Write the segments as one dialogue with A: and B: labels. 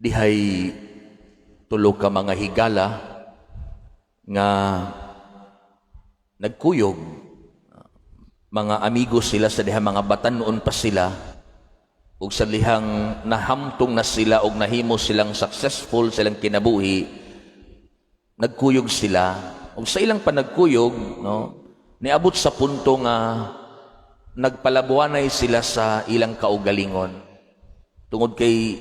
A: Dihay tulo ka mga higala nga nagkuyog. Mga amigo sila sa diha mga batan-on pa sila, ug sa dihang nahamtong na sila og nahimo silang successful silang kinabuhi, nagkuyog sila. Ug sa ilang panagkuyog, no, niabot sa punto nga nagpalabuanay sila sa ilang kaugalingon tungod kay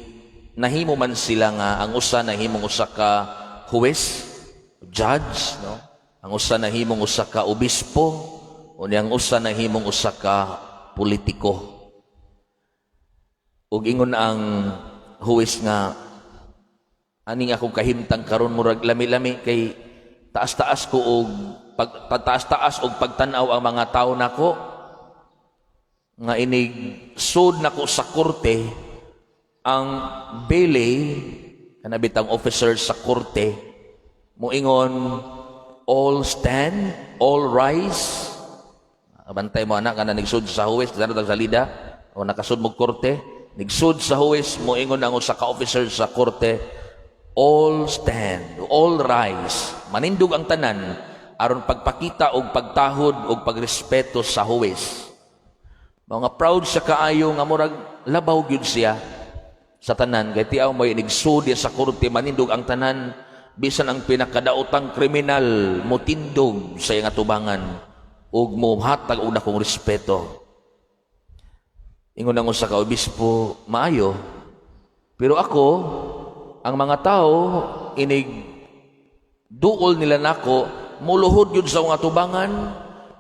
A: nahimo man sila nga ang usa nahimong usa ka huwes, judge, no, ang usa nahimong usa ka obispo, unya ang usa nahimong usa ka politiko. Ug ingon ang huwes nga, "Aning akong kahimtang karon murag lami-lami kay taas-taas ko og pag taas-taas og pagtan-aw ang mga tawo nako nga inig sud nako sa korte, ang bailiff, kana bitang officer sa korte, moingon, 'All stand, all rise.'" Abantay mo anak kana nigsud sa huwes kana sa salida o nakasud mo korte, nigsud sa huwes, moingon ang usa ka officer sa korte, "All stand, all rise." Manindog ang tanan aron pagpakita og pagtahod og pagrespeto sa huwes. Mga proud siya kaayo nga murag labaw gyud siya sa tanan kay tiaw may nigsud sa korte, manindog ang tanan, bisan ang pinakadaotang kriminal motindog sa iyang atubangan ug mohatag og dakong respeto. Ingon ang usa ka obispo, "Maayo. Pero ako, ang mga tao inig duol nila nako, muluhod yun sa akong atubangan,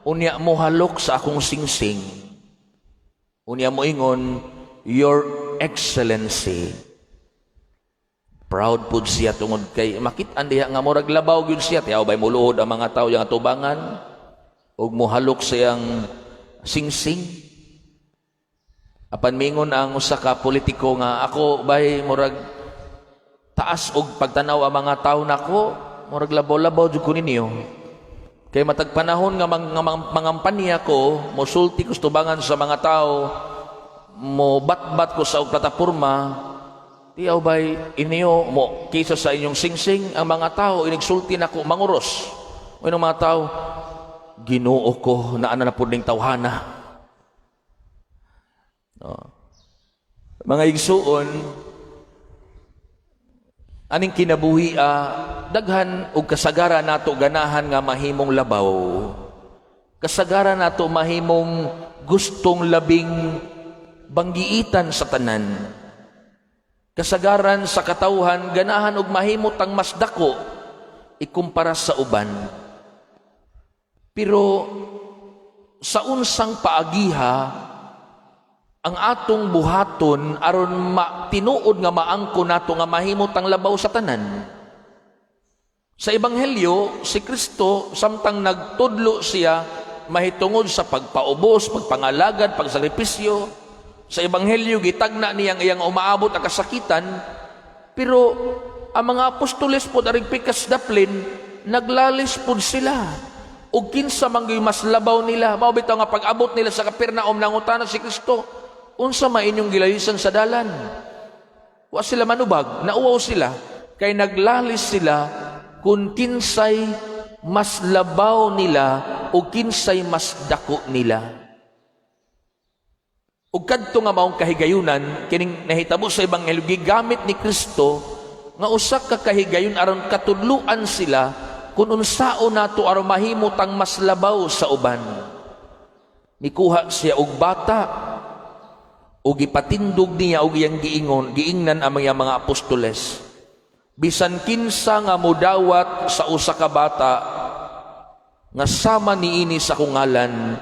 A: unya mohalok sa akong singsing. Unya moingon, 'Your Excellency.'" Proud pud siya tungod kay makit-an diha nga murag labaw gyud siya. Tiyaw bay muluhod ang mga tao yang atubangan ug mohalok sa iyang singsing. Apan mingon ang usa ka politiko nga, "Ako bay murag taas og pagtanaw ang mga tao nako, murag labaw-labaw jud ko ninyo. Kay matag panahon nga mangampanya ko, mosulti ko sa tubangan sa mga tao, mo batbat ko sa plataporma, tiyaw bay inyo mo kisa sa inyong singsing, ang mga tao inigsulti nako manguros. O mga tao, 'Ginoo ko, naa na pud ning tawhana.'" No. Mga igsuon, aning kinabuhi, daghan og kasagaran nato ganahan nga mahimong labaw. Kasagaran nato mahimong gustong labing banggiitan sa tanan. Kasagaran sa katawhan ganahan og mahimo tang mas dako ikumpara sa uban. Pero sa unsang paagiha ang atong buhaton aron tinuod nga maangko nato nga mahimo tang labaw sa tanan? Sa Ebanghelyo, si Kristo, samtang nagtudlo siya mahitungod sa pagpaubos, pagpangalagad, pagsakripisyo, sa Ebanghelyo gitagna niya ang iyang umaabot ang kasakitan, pero ang mga apostoles pod aring pikas daplin, naglalis pod sila. Ug kinsa man gyud mas labaw nila? Mao bitaw nga pag-abot nila sa Capernaum, nangutana si Kristo, "Unsa man inyong gilalisan sa dalan?" Wa sila manubag, nauwaw sila kay naglalis sila kung kinsay mas labaw nila o kinsay mas dako nila. Ug kadto nga maong kahigayunan, kining nahitabo sa Ebanghelyo, gigamit ni Kristo nga usa ka kahigayon aron katudluan sila kung unsaon nato aron mahimo tang mas labaw sa uban. Mikuha siya og bata ug gipatindog niya og iyang giingon, giingnan ang mga apostoles, "Bisan kinsa nga mudawat sa usa ka bata nga sama niini sa akong ngalan,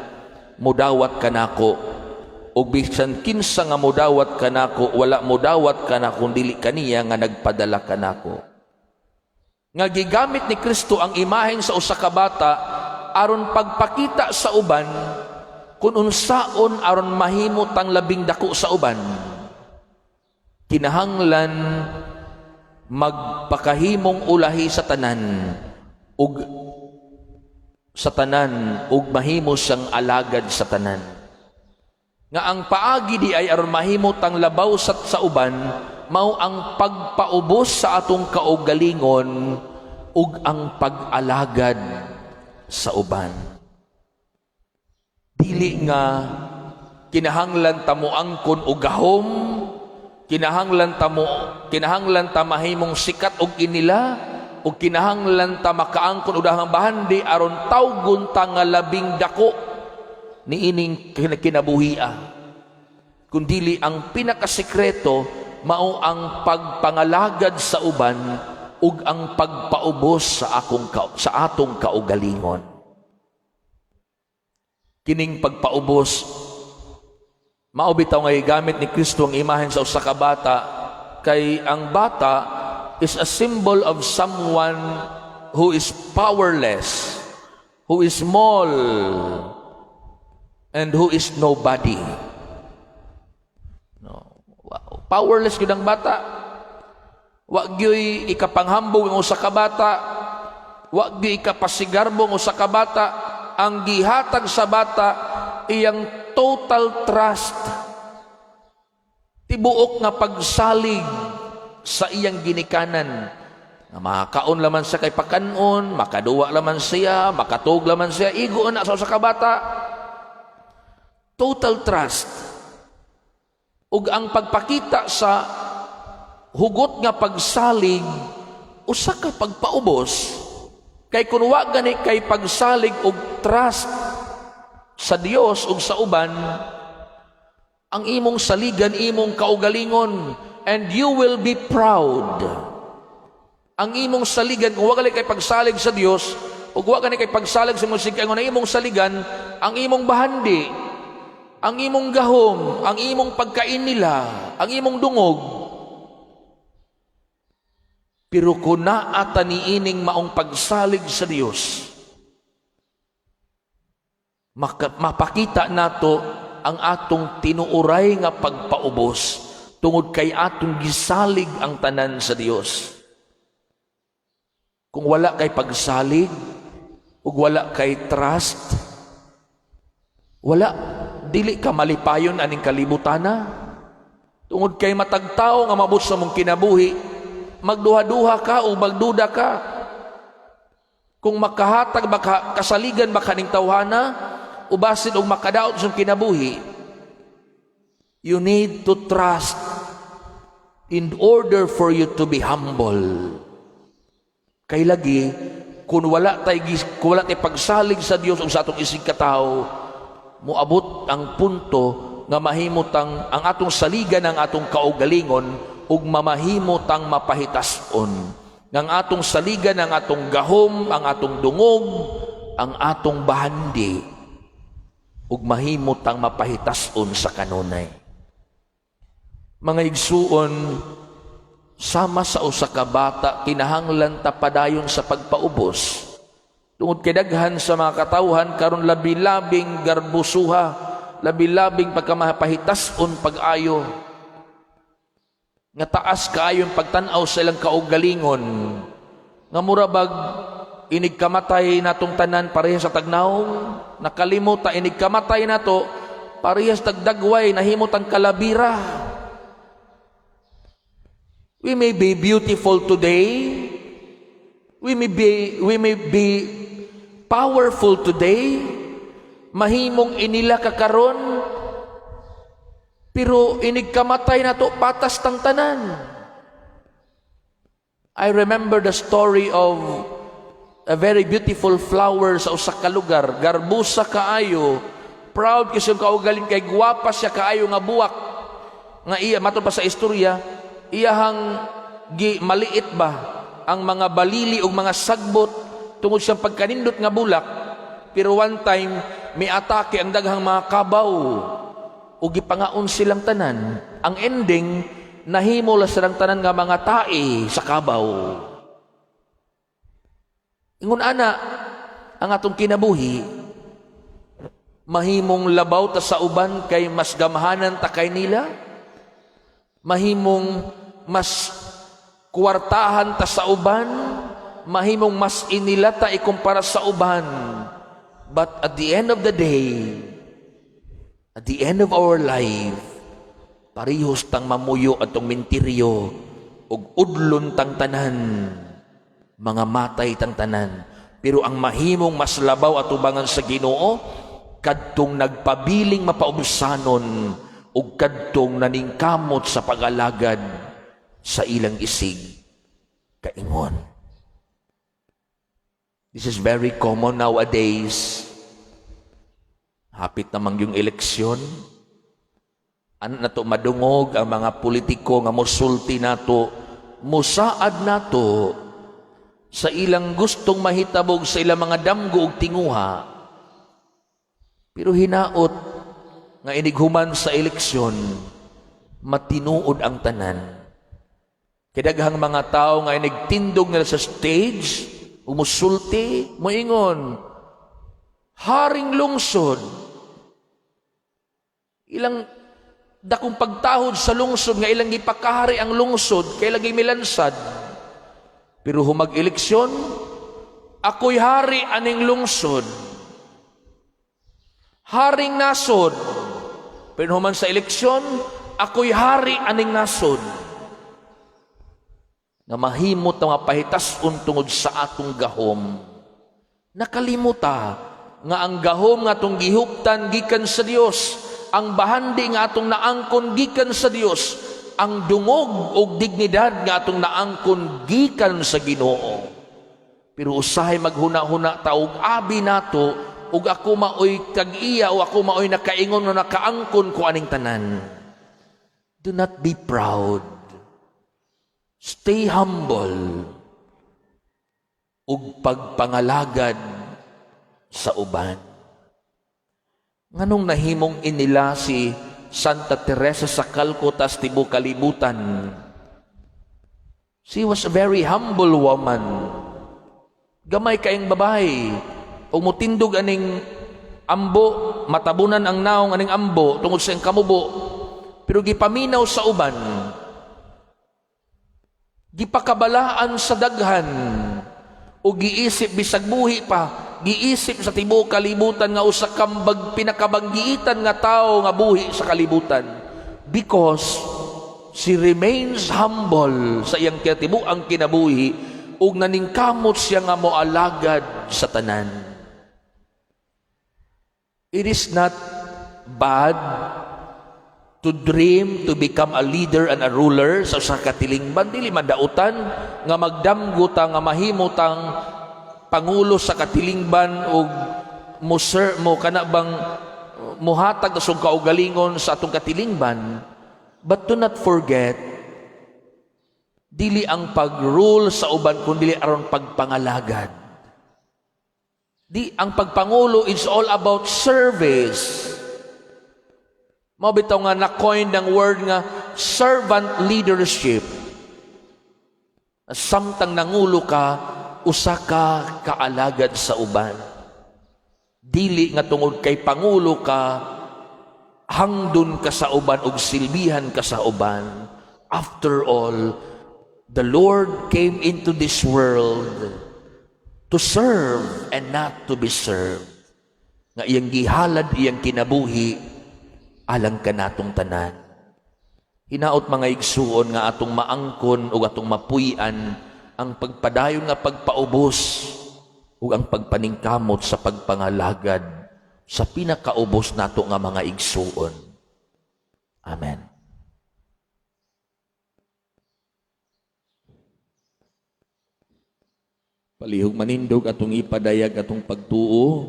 A: mudawat kanako. Ug bisan kinsa nga mudawat kanako, wala mudawat kanako kung dili kaniya nga nagpadala kanako." Nga gigamit ni Kristo ang imahen sa usa ka bata aron pagpakita sa uban kung unsaon aron mahimo tang labing dako sa uban. Kinahanglan magpakahimong ulahi sa tanan ug mahimo siyang alagad sa tanan. Nga ang paagi di ay aron mahimo tang labaw sa uban, mao ang pagpaubos sa atong kaugalingon ug ang pag-alagad sa uban. Dili nga kinahanglan ta moangkon og gahom, kinahanglan ta mahimong sikat og inila, ug kinahanglan ta makaangkon og daghang bahandi aron tawgon ta nga labing dako niining kinabuhia. Kundili ang pinakasekreto mao ang pagpangalagad sa uban ug ang pagpaubos sa atong kaugalingon. Kining pagpaubos, mao bitaw nga gigamit ni Kristo ang imahen sa usa ka bata, kay ang bata is a symbol of someone who is powerless, who is small, and who is nobody. No. Wow. Powerless gyud ang bata. Wa gyoy ikapanghambog ang usa ka bata. Wa gyoy ikapasigarbo ang usa ka bata. Ang gihatag sa bata, iyang total trust. Tibuok nga pagsalig sa iyang ginikanan. Nga makakaon laman siya kay pakanon, makaduwa laman siya, makatug laman siya, igo na sa usa ka bata. Total trust. Ug ang pagpakita sa hugot nga pagsalig, usa ka pagpaubos, kay kun wa gani kay pagsalig og trust sa Dios ug sa uban, ang imong saligan imong kaugalingon and you will be proud. Ang imong saligan, kung wa gani kay pagsalig sa Dios ug wa gani kay pagsalig sa imong nga imong saligan ang imong bahandi, ang imong gahom, ang imong pagkainila, ang imong dungog. Pero kung naa ta niining maong pagsalig sa Dios, mapakita nato ang atong tinuuray nga pagpaubos tungod kay atong gisalig ang tanan sa Dios. Kung wala kay pagsalig ug wala kay trust, wala, dili ka malipayon aning kalibutana. Tungod kay matag tawo nga mabot sa mong kinabuhi, magduha-duha ka o magduda ka. Kung makahatag ba ka, kasaligan ba kaning tawhana, o basin og makadaot sa kinabuhi, you need to trust in order for you to be humble. Kay lagi, kung wala tay pagsalig sa Dios ug sa atong isig katawo, moabot ang punto nga mahimo tang ang atong saligan ang atong kaugalingon ug mamahimo tang mapahitason. Nga ang atong saligan ang atong gahom, ang atong dungog, ang atong bahandi ug mahimo tang mapahitason sa kanunay. Mga igsuon, sama sa usa ka bata, kinahanglan ta padayon sa pagpaubos. Tungod kay daghan sa mga katawhan karon labi-labing garbusuha, labi-labing pagkamapahitason pag-ayo. Nga taas kaayon pagtan-aw sa ilang kaugalingon. Nga mura bag inig kamatay natong tanan parehas sa tagnaong, nakalimot ta inig kamatay nato parehas tagdagway, nahimot ang kalabira. We may be beautiful today. We may be powerful today. Mahimong inila ka karon. Pero inig kamatay nato, patas tang tanan. I remember the story of a very beautiful flower sa usa ka lugar, garbusa kaayo, proud kasi yung kaugaling kay gwapa siya kaayo nga buwak. Nga iya matod pa sa istorya, iyahang gi maliit ba ang mga balili ug mga sagbot tungod siyang pagkanindot nga bulak. Pero one time may atake ang daghang mga kabaw ug gipangaon silang tanan. Ang ending, nahimo la silang tanan nga mga tae sa kabaw. Ingon ana ang atong kinabuhi, mahimong labaw ta sa uban kay mas gamhanan ta kay nila, mahimong mas kuwartahan ta sa uban, mahimong mas inila ta ikumpara sa uban. But at the end of the day, at the end of our life, Parihos tang mamuyo atong minteryo ug udlon tang tanan, mga matay tang tanan. Pero ang mahimong mas labaw atubangan sa Ginoo, kadtong nagpabiling mapaubsanon ug kadtong naningkamot sa pag-alagad sa ilang isig kaingon. This is very common nowadays. Hapit namang yung eleksyon. Ano na to madungog ang mga politiko nga mosulti nato, musaad nato sa ilang gustong mahitabog sa ilang mga damgo ug tinguha. Pero hinaot nga inighuman sa eleksyon, matinuod ang tanan. Kay daghang mga tao nga inigtindog nila sa stage, ug musulti, moingon, "Haring lungsod." Ilang dakong pagtahod sa lungsod nga ilang gipakahari ang lungsod kay lagi milansad. Pero humag eleksyon, "Ako'y hari aning lungsod. Haring nasod." Pero human sa eleksyon, "Ako'y hari aning nasod." Nga mahimot nga pahitason tungod sa atong gahom. Nakalimuta nga ang gahom nga atong gihuptan gikan sa Dios, ang bahandi nga atong naangkon gikan sa Dios, ang dungog ug dignidad nga atong naangkon gikan sa Ginoo. Pero usahay maghuna-huna ta og abi nato ug ako maoy tag-iya o ako maoy nakaingon nga nakaangkon ko aning tanan. Do not be proud. Stay humble ug pagpangalagad sa uban. Nganong nahimong inila si Santa Teresa sa Calcutta sa tibuok kalibutan? She was a very humble woman. Gamay kaayong babae. Ug mutindog aning ambo, matabunan ang naong aning ambo tungod sa iyang kamubo. Pero gipaminaw sa uban. Gipakabalaan sa daghan. O giisip bisag buhi pa, giisip sa tibuok kalibutan nga usa ka bag pinakabanggiitan nga tawo nga buhi sa kalibutan. Because she remains humble sa iyang katibuang kinabuhi ug naningkamot siya nga moalagad sa tanan. It is not bad to dream to become a leader and a ruler sa usa ka katilingban. Dili madautan nga magdamgo ta nga mahimo tang pangulo sa katilingban ug mo sir mo kana bang muhatag sa kaugalingon sa atong katilingban. But do not forget, dili ang pag-rule sa uban kundi aron pagpangalagad. Di ang pagpangulo is all about service. Mao bitaw nga na-coin ng word nga servant leadership. Samtang nangulo ka, usa ka kaalagad sa uban. Dili nga tungod kay pangulo ka, hangdon ka sa uban ug silbihan ka sa uban. After all, the Lord came into this world to serve and not to be served. Nga iyang gihalad iyang kinabuhi alang kanatong tanan. Hinaot, mga igsuon, nga atong maangkon ug atong mapuy-an ang pagpadayon nga pagpaubos ug ang pagpaningkamot sa pagpangalagad sa pinakaubos nato nga mga igsuon. Amen. Palihog manindog atong ipadayag atong pagtuo.